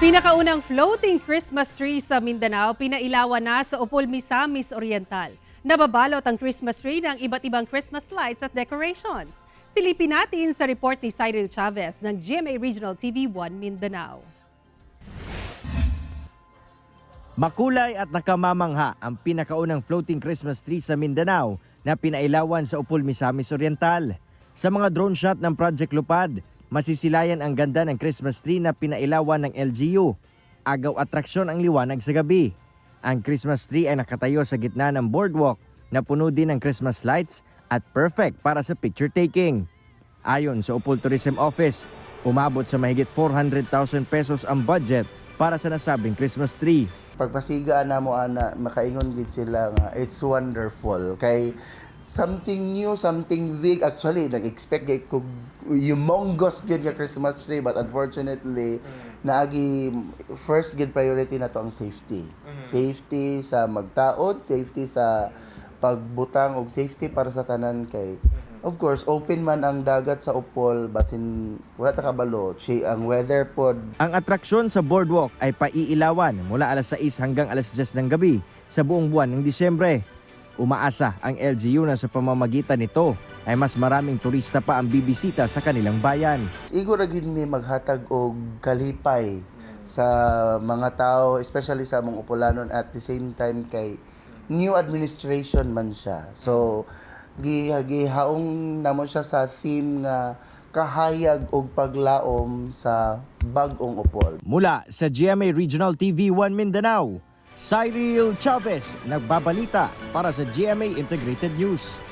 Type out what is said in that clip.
Pinakaunang floating Christmas tree sa Mindanao, pinailawan na sa Opol, Misamis Oriental. Nababalot ang Christmas tree ng iba't ibang Christmas lights at decorations. Silipin natin sa report ni Cyril Chavez ng GMA Regional TV 1 Mindanao. Makulay at nakamamangha ang pinakaunang floating Christmas tree sa Mindanao na pinailawan sa Opol, Misamis Oriental. Sa mga drone shot ng Project Lupad, masisilayan ang ganda ng Christmas tree na pinailawan ng LGU. Agaw atraksyon ang liwanag sa gabi. Ang Christmas tree ay nakatayo sa gitna ng boardwalk na puno din ng Christmas lights at perfect para sa picture taking. Ayon sa Opol Tourism Office, umabot sa mahigit 400,000 pesos ang budget para sa nasabing Christmas tree. Pagpasiga na mo ana, makaingon gid sila nga it's wonderful kay something new, something big. Actually, nag-expect gid kog humongous gid nga Christmas tree, but unfortunately naagi first gid priority na to ang safety. Safety sa magtaod, safety sa pagbutang og safety para sa tanan kay of course open man ang dagat sa Opol, basin wala ta kabalo chi ang weather pod. Ang atraksyon sa boardwalk ay paiilawan mula alas 6 hanggang alas 10 ng gabi sa buong buwan ng Disyembre. Umaasa ang LGU na sa pamamagitan nito ay mas maraming turista pa ang bibisita sa kanilang bayan. Igo ra gyud mi maghatag og kalipay sa mga tao, especially sa among Opolanon, at the same time kay new administration man siya. So gihaong namo siya sa theme nga kahayag og paglaom sa bag-ong Opol. Mula sa GMA Regional TV 1 Mindanao, Cyril Chavez, nagbabalita para sa GMA Integrated News.